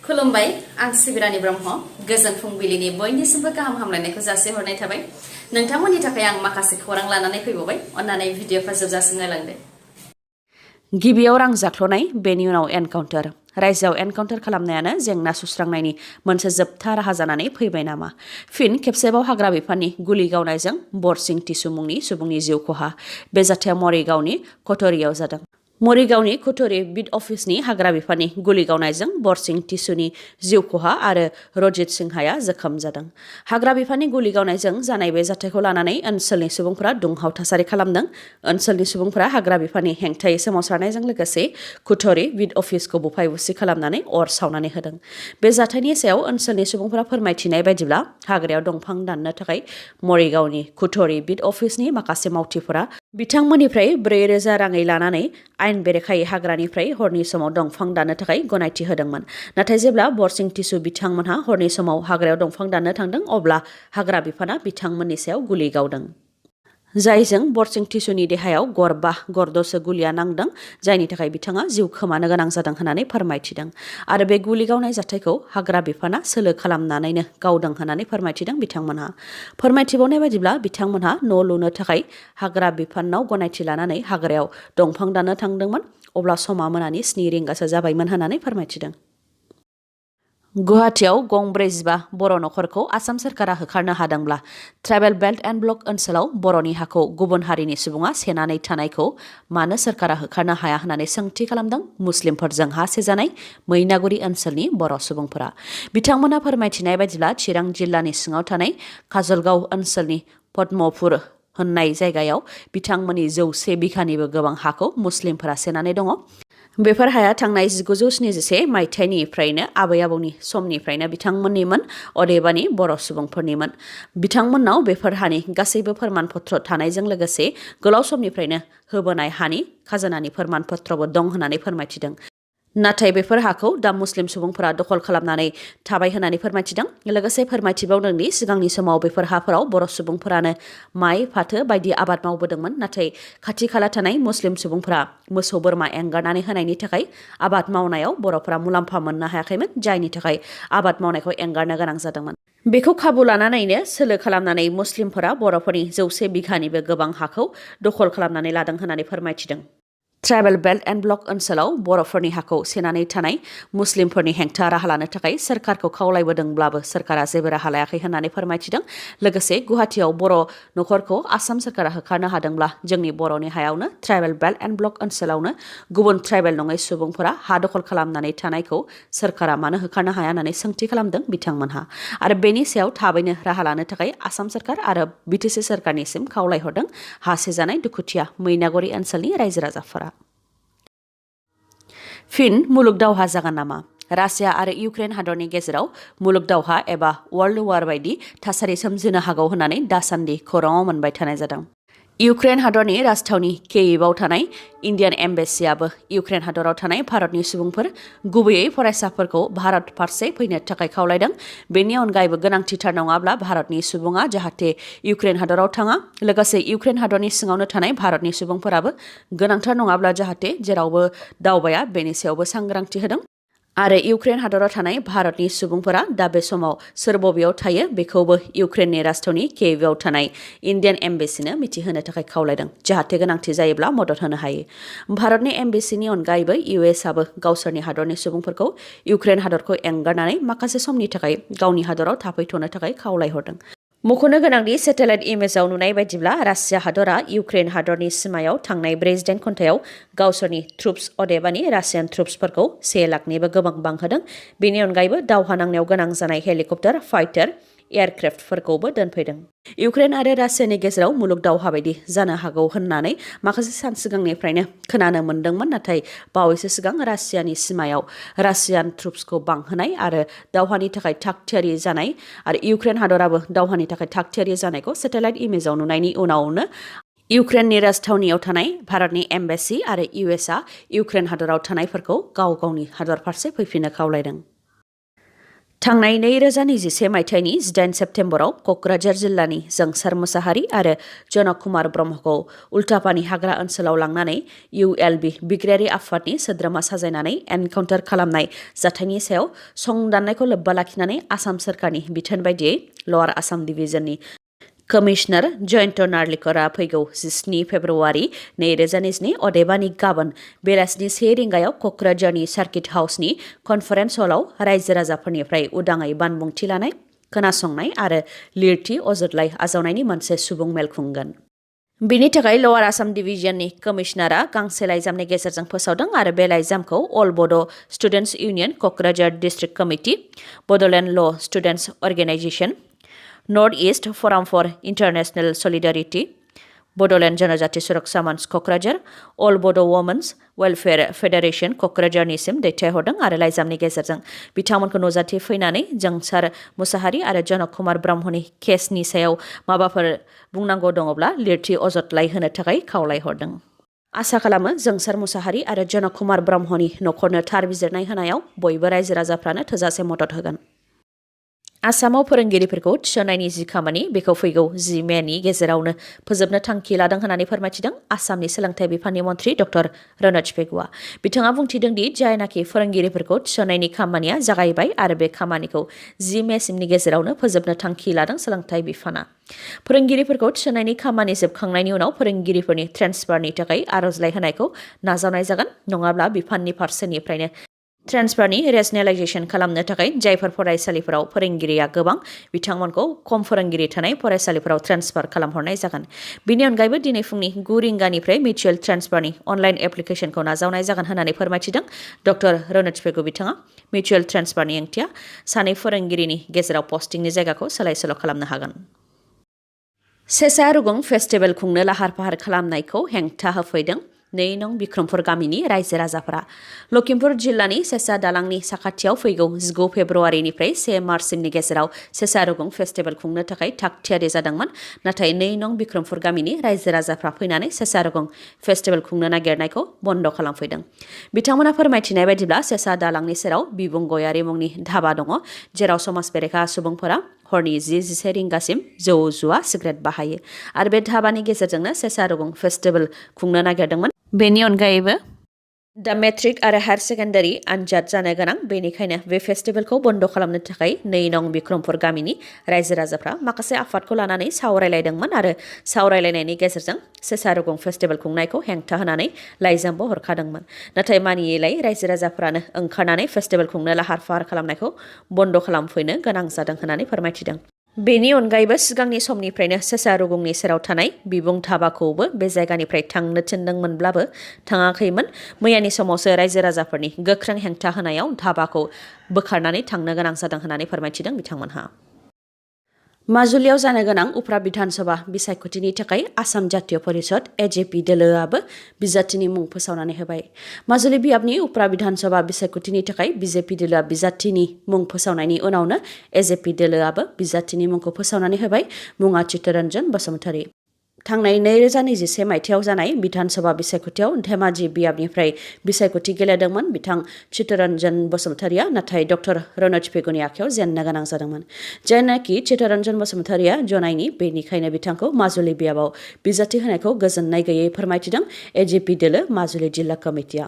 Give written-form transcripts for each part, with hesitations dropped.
खुलुमबाय आं सिबिरानि ब्रह्म गोजोन फुंबिलिनि बयनिसिमबो गाहाम हामलायनायखौ जासिहरनाय थाबाय नोंथांमोननि थाखाय आं माखासे खौरां लानानै फैबावबाय अन्नानै भिडिअखौ जोबजासिम नायलांदो गिबियाव रां जाख्ल'नाय बेनि उनाव एनकाउन्टार रायजोआव एनकाउन्टार खालामनायानो जेंना सुस्रांनायनि मोनसे जोबथा राहा जानानै फैबाय नामा फिन खेबसेबाव हाग्रा बिफाननि गुलि गावनायजों बरसिं टिसु मुंनि सुबुंनि जिउ खहा बे जाथाया मरिगावनि कटरियाव जादों मरिगावनि कुटुरि बिट अफिसनि हाग्रा बिफाननि गुलि गावनायजों बरसिं टिसुनि जिउ खहा आरो रजित सिंहाया जोखोम जादों हाग्रा बिफाननि गुलि गावनायजों जानाय बे जाथायखौ लानानै ओनसोलनि सुबुंफोरा दुंहाव थासारि खालामदों ओनसोलनि सुबुंफोरा हाग्रा बिफाननि हेंथायै सोमावसारनायजों लोगोसे कुटुरि बिट अफिसखौ बुफाय बुसि खालामनानै अर सावनानै होदों बे जाथायनि सायाव ओनसोलनि सुबुंफोरा फोरमायथिनाय बायदिब्ला हाग्रायाव दंफां दाननो थाखाय मरिगावनि कुटुरि बिट अफिसनि माखासे मावथिफोरा बिथांमोननिफ्राय 4,000 राङै लानानै आयेन बेरेखायै हाग्रानिफ्राय हरनि समाव दंफां दाननो थाखाय गनायथि होदोंमोन नाथाय जेब्ला बरसिं टिसु बिथांमोनहा हरनि समाव हाग्रायाव दंफां दाननो थांदों अब्ला हाग्रा बिफाना बिथांमोननि सायाव गुलि गावदों जायजों बरसिं टिसुनि देहायाव गरद'सो गुलिया नांदों जायनि थाखाय बिथाङा जिउ खोमानो गोनां जादों होननानै फोरमायथिदों आरो बे गुलि गावनाय जाथायखौ हाग्रा बिफाना सोलो खालामनानैनो गावदों होननानै फोरमायथिदों बिथांमोनहा फोरमायथिबावनाय बायदिब्ला बिथांमोनहा न' लुनो थाखाय हाग्रा बिफाननाव गनायथि लानानै हाग्रायाव दंफां दाननो थांदोंमोन अब्ला समा मोनानि 7 रिंगासो जाबायमोन होननानै फोरमायथिदों गुवाहाटीआव गं 45 बर' नखरखौ आसाम सोरखारा होखारनो हादोंब्ला ट्राइबेल बेल्ट एन्ड ब्लक ओनसोलाव बर'नि हाखौ गुबुन हारिनि सुबुङा सेनानै थानायखौ मानो सोरखारा होखारनो हाया होननानै सोंथि खालामदों मुस्लिमफोरजों हा सेजानाय मैनागुरि ओनसोलनि बर' सुबुंफोरा बिथांमोनहा फोरमायथिनाय बायदिब्ला चिरां जिल्लानि सिङाव थानाय काजलगाव ओनसोलनि पद्मपुर होननाय जायगायाव बिथांमोननि 100 बिघानिबो गोबां हाखौ मुस्लिमफोरा सेनानै दङ बेफोर हाया थांनाय 1971 मायथाइनिफ्रायनो आबै आबौनि समनिफ्रायनो बिथांमोननिमोन अदेबानि बर' सुबुंफोरनिमोन बिथांमोननाव बेफोर हानि गासैबो फोरमान पत्र थानायजों लोगोसे गोलाव समनिफ्रायनो होबोनाय हानि खाजोनानि फोरमान पत्रबो दं होननानै फोरमायथिदों नाथाय बेफोर हाखौ दा मुस्लिम सुबुंफोरा दखल खालामनानै थाबाय होननानै फोरमायथिदों लोगोसे फोरमायथिबावदोंदि सिगांनि समाव बेफोर हाफोराव बर' सुबुंफोरानो माइ फाथो बायदि आबाद मावबोदोंमोन नाथाय खाथि खाला थानाय मुस्लिम सुबुंफोरा मोसौ बोरमा एंगारनानै होनायनि थाखाय आबाद मावनायाव बर'फोरा मुलाम्फा मोननो हायाखैमोन जायनि थाखाय आबाद मावनायखौ एंगारनो गोनां जादोंमोन बेखौ खाबु लानानैनो सोलो खालामनानै मुस्लिमफोरा बर'फोरनि 100 बिघानिबो गोबां हाखौ दखल खालामनानै लादों होननानै फोरमायथिदों ट्राइबेल बेल्ट एन्ड ब्लक ओनसोलाव बर'फोरनि हाखौ सेनानै थानाय मुस्लिमफोरनि हेंथा राहा लानो थाखाय सोरखारखौ खावलायबोदोंब्लाबो सोरखारा जेबो राहा लायाखै होननानै फोरमायथिदों लोगोसे गुवाहाटीआव बर' नखरखौ आसाम सोरखारा होखारनो हादोंब्ला जोंनि बर'नि हायावनो ट्राइबेल बेल्ट एन्ड ब्लक ओनसोलावनो गुबुन ट्राइबेल नङै सुबुंफोरा हा दखल खालामनानै थानायखौ सोरखारा मानो होखारनो हाया होननानै सोंथि खालामदों बिथांमोनहा आरो बेनि सायाव थाबैनो राहा लानो थाखाय आसाम सोरखार आरो बिटिसि सोरखारनिसिम खावलायहरदों हा सेजानाय दुखुथिया मैनागुरि ओनसोलनि रायजो राजाफोरा फिन मुलुग दावहा जागोन नामा रासिया आरो इउक्रेन हादरनि गेजेराव मुलुग दावहा एबा वर्ल्ड वार बायदि थासारि सोमजिनो हागौ होननानै दासान्दि खौराङाव मोनबाय थानाय जादों इउक्रेन हादरनि राजथावनि कियेवआव थानाय इन्डियान एम्बेसियाबो इउक्रेन हादराव थानाय भारतनि सुबुंफोर गुबैयै फरायसाफोरखौ भारत फारसे फैनो थाखाय खावलायदों बेनि अनगायैबो गोनांथिथार नङाब्ला भारतनि सुबुङा जाहाथे इउक्रेन हादराव थाङा लोगोसे इउक्रेन हादरनि सिङावनो थानाय भारतनि सुबुंफोराबो गोनांथार नङाब्ला जाहाथे जेरावबो दावबाया बेनि सायावबो सांग्रांथि होदों आरो इउक्रेन हादराव थानाय भारतनि सुबुंफोरा दा बे समाव सोर बबेयाव थायो बेखौबो इउक्रेननि राजथावनि कियेवआव थानाय इन्डियान एम्बेसिनो मिथिहोनो थाखाय खावलायदों जाहाथे गोनांथि जायोब्ला मदद होनो हायो भारतनि एम्बेसिनि अनगायैबो इउएसआबो गावसोरनि हादरनि सुबुंफोरखौ इउक्रेन हादरखौ एंगारनानै माखासे समनि थाखाय गावनि हादराव थाफैथ'नो थाखाय खावलायहरदों मख'नो गोनांदि सेटेलाइट इमेजाव नुनाय बायदिब्ला रासिया हादरा इउक्रेन हादरनि सिमायाव थांनाय 48 घन्टायाव गावसोरनि ट्रुप्स अदेबानि रासियान ट्रुप्सफोरखौ 1 लाखनिबो गोबां बांहोदों बेनि अनगायैबो दावहा नांनायाव गोनां जानाय हेलिकप्टार फाइटार एयारक्राफ्टफोरखौबो दोनफैदों इउक्रेन आरो रासियानि गेजेराव मुलुग दावहा बायदि जानो हागौ होननानै माखासे सान सिगांनिफ्रायनो खोनानो मोन्दोंमोन नाथाय बावैसो सिगां रासियानि सिमायाव रासियान ट्रुप्सखौ बांहोनाय आरो दावहानि थाखाय थागथियारि जानाय आरो इउक्रेन हादराबो दावहानि थाखाय थागथियारि जानायखौ सेटेलाइट इमेजाव नुनायनि उनावनो इउक्रेननि राजथावनियाव थानाय भारतनि एम्बेसि आरो इउएसआ इउक्रेन हादराव थानायफोरखौ गाव गावनि हादर फारसे फैफिननो खावलायदों थांनाय 2021 मायथाइनि 18 सेप्तेम्बराव क'क्राझार जिल्लानि जोंसार मुसाहारि आरो जनक कुमार ब्रह्मखौ उल्टापानि हाग्रा ओनसोलाव लांनानै ULB बिग्रायारि आफादनि सोद्रोमा साजायनानै एनकाउन्टार खालामनाय जाथायनि सायाव संदाननायखौ लोब्बा लाखिनानै आसाम सोरखारनि बिथोन बायदियै लवार आसाम डिभिजननि कमिशनार जयन्त नार्लिकरा फैगौ 17 फेब्रुवारि 2022 अदेबानि गाबोन बेलासिनि 1 रिंगायाव क'क्राझारनि सार्किट हाउसनि कनफारेन्स हलाव रायजो राजाफोरनिफ्राय उदाङै बानबुंथि लानाय खोनासंनाय आरो लिरथि अजदलाइ आजावनायनि मोनसे सुबुं मेल खुंगोन। बिनि थाखाय लवार आसाम डिभिजननि कमिशनारा गांसे लाइजामनि गेजेरजों फोसावदों आरो बे लाइजामखौ all Bodo' students union Kokrajhar district committee, Bodoland law' students organisation, north east forum for international solidarity, Bodoland Janajati Suraksha Mancha Kokrajhar, all Bodo' women's welfare federation क'क्राझारनिसिम दैथायहरदों आरो लाइजामनि गेजेरजों बिथांमोनखौ नुजाथि फैनानै जोंसार मुसाहारि आरो जनक कुमार ब्रह्मनि केसनि सायाव माबाफोर बुंनांगौ दङब्ला लिरथि अजदलाइ होनो थाखाय खावलायहरदों। आसा खालामो जोंसार मुसाहारि आरो जनक कुमार ब्रह्मनि नखरनो थार बिजिरनाय होनायाव बयबो रायजो राजाफ्रानो थोजासे मदद होगोन। आसामाव फोरोंगिरिफोरखौ थिसननायनि जि खामानि बेखौ फैगौ 10 मेनि गेजेरावनो फोजोबनो थांखि लादों होननानै फोरमायथिदों आसामनि सोलोंथाइ बिफाननि मन्थ्रि डक्टर रनज पेगुआ। बिथाङा बुंथिदों दि जायनाखि फोरोंगिरिफोरखौ थिसननायनि खामानिया जागायबाय आरो बे खामानिखौ 10 मेसिमनि गेजेरावनो फोजोबनो थांखि लादों सोलोंथाइ बिफाना। फोरोंगिरिफोरखौ थिसननायनि खामानि जोबखांनायनि उनाव फोरोंगिरिफोरनि ट्रेन्सफारनि थाखाय आर'जलाइ होनायखौ नाजावनाय जागोन, नङाब्ला बिफाननि फारसेनिफ्रायनो ट्रेन्सफारनि रेशनेलाइजेशन खालामनो थाखाय जायफोर फरायसालिफोराव फोरोंगिरिया गोबां बिथांमोनखौ खम फोरोंगिरि थानाय फरायसालिफोराव ट्रेन्सफार खालामहरनाय जागोन। बिनि अनगायैबो दिनै फुंनि 9 रिंगानिफ्राय मिउचुएल ट्रेन्सफारनि अनलाइन एप्लिकेशनखौ नाजावनाय जागोन होननानै फोरमायथिदों डक्टर रनज पेगु। बिथाङा मिउचुएल ट्रेन्सफारनि ओंथिया सानै फोरोंगिरिनि गेजेराव पस्टिंनि जायगाखौ सोलाय सोल' खालामनो हागोन। सेसा रुगुं फेस्टिभेल खुंनो लाहार फाहार खालामनायखौ हेंथा होफैदों 2 नं बिक्रमपुर गामिनि रायजो राजाफोरा। लखिमपुर जिल्लानि सेसा दालांनि साखाथियाव फैगौ 19 फेब्रुवारिनिफ्राय 1 मार्चसिमनि गेजेराव सेसा रुगुं फेस्टिभेल खुंनो थाखाय थागथियारि जादोंमोन, नाथाय 2 नं बिक्रमपुर गामिनि रायजो राजाफ्रा फैनानै सेसा रुगुं फेस्टिभेल खुंनो नागिरनायखौ बन्द खालामफैदों। बिथांमोना फोरमायथिनाय बायदिब्ला सेसा दालांनि सेराव बिबुं गयारि मुंनि धाबा दङ, जेराव समाज बेरेखा सुबुंफोरा हरनि 10-11 रिंगासिम जौ जुवा सिगारेट बाहायो आरो बे धाबानि गेजेरजोंनो सेसा रुगुं फेस्टिभेल खुंनो नागिरदोंमोन। बेनि अनगायैबो दा मेट्रिक आरो हायर सेकेन्डारि आनजाद जानो गोनां, बेनिखायनो बे फेस्टिभेलखौ बन्द खालामनो थाखाय 2 नं बिक्रमपुर गामिनि रायजो राजाफ्रा माखासे आफादखौ लानानै सावरायलायदोंमोन आरो सावरायलायनायनि गेजेरजों सेसा रुगुं फेस्टिभेल खुंनायखौ हेंथा होनानै लाइजामबो हरखादोंमोन। नाथाय मानियैलाय रायजो राजाफ्रानो ओंखारनानै फेस्टिभेल खुंनो लाहार फाहार खालामनायखौ बन्द खालामफैनो गोनां जादों होननानै फोरमायथिदों। बेनि अनगायैबो सिगांनि समनिफ्रायनो सेसा रुगुंनि सेराव थानाय बिबुं धाबाखौबो बे जायगानिफ्राय थांनो थिनदोंमोनब्लाबो थाङाखैमोन। मैयानि समावसो रायजो राजाफोरनि गोख्रों हेंथा होनायाव धाबाखौ बोखारनानै थांनो गोनां जादों होननानै फोरमायथिदों बिथांमोनहा। माजुलियाव जानो गोनां उफ्रा बिधानसभा बिसायख'थिनि थाखाय आसाम जातीय परिषद AJP दोलोआबो बिजाथिनि मुं फोसावनानै होबाय। माजुलि बियाबनि उफ्रा बिधानसभा बिसायख'थिनि थाखाय BJP दोलोआ बिजाथिनि मुं फोसावनायनि उनावनो AJP दोलोआबो बिजाथिनि मुंखौ फोसावनानै होबाय। मुङा चित्तरन्जन बसुमतारी। थांनाय 2021 मायथाइयाव जानाय बिधानसभा बिसायख'थियाव धेमाजि बियाबनिफ्राय बिसायख'थि गेलेदोंमोन बिथां चित्तरन्जन बसुमतारीया, नाथाय डक्टर रनज पेगुनि आखायाव जेननो गोनां जादोंमोन। जायनाखि चित्तरन्जन बसुमतारीया जनायनि, बेनिखायनो बिथांखौ माजुलि बियाबाव बिजाथि होनायखौ गोजोननाय गैयै फोरमायथिदों AJP दोलो माजुलि जिल्ला कमिटिया।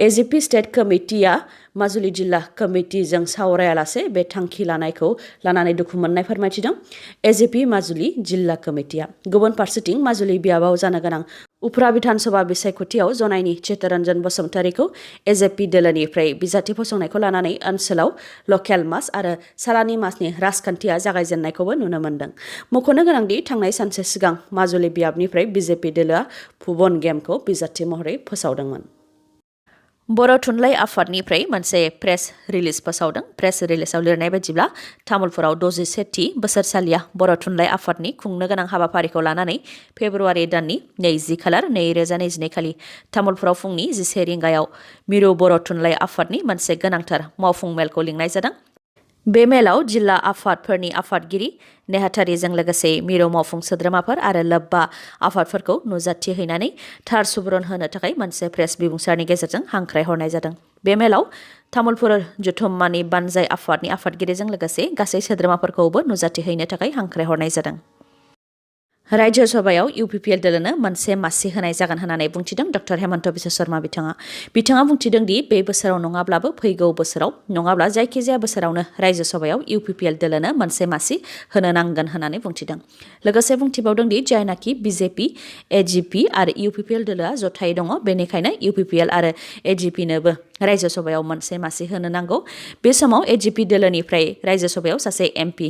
AJP स्टेट कमिटिया माजुलि जिल्ला कमिटिजों सावरायालासे बे थांखि लानायखौ लानानै दुखु मोननाय फोरमायथिदों AJP माजुलि जिल्ला कमिटिया। गुबुन फारसेथिं माजुलि बियाबाव जानो गोनां उफ्रा बिधानसभा बिसायख'थियाव जनायनि चित्तरन्जन बसुमतारीखौ AJP दोलोनिफ्राय बिजाथि फसंनायखौ लानानै ओनसोलाव लकेल मास आरो सालानि मासनि राजखान्थिया जागायजेननायखौबो नुनो मोन्दों। मख'नो गोनांदि थांनाय सानसे सिगां माजुलि बियाबनिफ्राय BJP दोलोआ भुबन गेमखौ बिजाथि महरै फोसावदोंमोन। बर' थुनलाइ आफादनिफ्राय मोनसे प्रेस रिलिज फोसावदों। प्रेस रिलिजआव लिरनाय बायदिब्ला तामुलपुराव 61थि बोसोरसालिया बर' थुनलाइ आफादनि खुंनो गोनां हाबाफारिखौ लानानै फेब्रुवारि दाननि 20 खालार 2022 खालि तामुलपुराव फुंनि 11 रिंगायाव मिरु बर' थुनलाइ आफादनि मोनसे गोनांथार मावफुं मेलखौ लिंनाय जादों। बे मेलाव जिल्ला आफादफोरनि आफादगिरि नेहाथारिजों लोगोसे मिरु मावफुं सोद्रोमाफोर आरो लोब्बा आफादफोरखौ नुजाथि हैनानै थार सुबुरुन होनो थाखाय मोनसे प्रेस बिबुंसारनि गेजेरजों हांख्रायहरनाय जादों। बे मेलाव तामुलपुर जुथुम्मानि बानजाय आफादनि आफादगिरिजों लोगोसे गासै सोद्रोमाफोरखौबो नुजाथि हैनो थाखाय हांख्रायहरनाय जादों। राज्य सभायाव इउपिपिएल दोलोनो मोनसे मासि होनाय जागोन होननानै बुंथिदों डक्टर हेमन्त बिश्व शर्मा बिथाङा बुंथिदों दि बे बोसोराव नङाब्लाबो फैगौ बोसोराव नङाब्ला जायखिजाया बोसोरावनो राज्य सभायाव इउपिपिएल दोलोनो मोनसे मासि होनो नांगोन होननानै बुंथिदों। लोगोसे बुंथिबावदों दि जायनाखि बिजेपि एजिपि आरो इउपिपिएल दोलोआ जथायै दङ बेनिखायनो इउपिपिएल आरो एजिपिनोबो राज्य सभायाव मोनसे मासि होनो नांगौ। बे समाव एजिपि दोलोनिफ्राय राज्य सभायाव सासे एमपि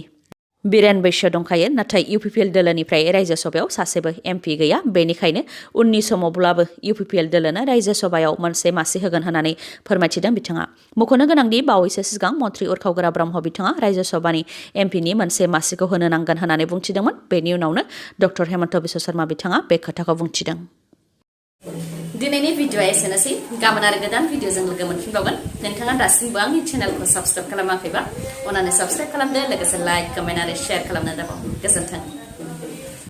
बर'न बैश्य दंखायो नाथाय इउपिपिएल दोलोनिफ्राय राज्य सभायाव सासेबो एमपि गैया बेनिखायनो उननि समावब्लाबो इउपिपिएल दोलोनो राज्य सभायाव मोनसे मासि होगोन होननानै फोरमायथिदों बिथाङा। मख'नो गोनांदि बावैसो सिगां मन्त्रि उरखावगोरा ब्रह्म बिथाङा राज्य सभानि एमपिनि मोनसे मासिखौ होनो नांगोन होननानै बुंथिदोंमोन। बेनि उनावनो डक्टर हेमन्त बिश्व शर्मा बिथाङा बे खोथाखौ बुंथिदों। दिनैनि भिडिअ'आ एसेनोसै। गाबोन आरो गोदान भिडिअ'जों लोगो मोनफिनबावगोन। नोंथाङा दासिमबो आंनि चेनेलखौ साबस्क्राइब खालामाखैबा अन्नानै साबस्क्राइब खालामदो लोगोसे लाइक कमेन्ट आरो शेयार खालामनो दाबाव। गोजोन्थों।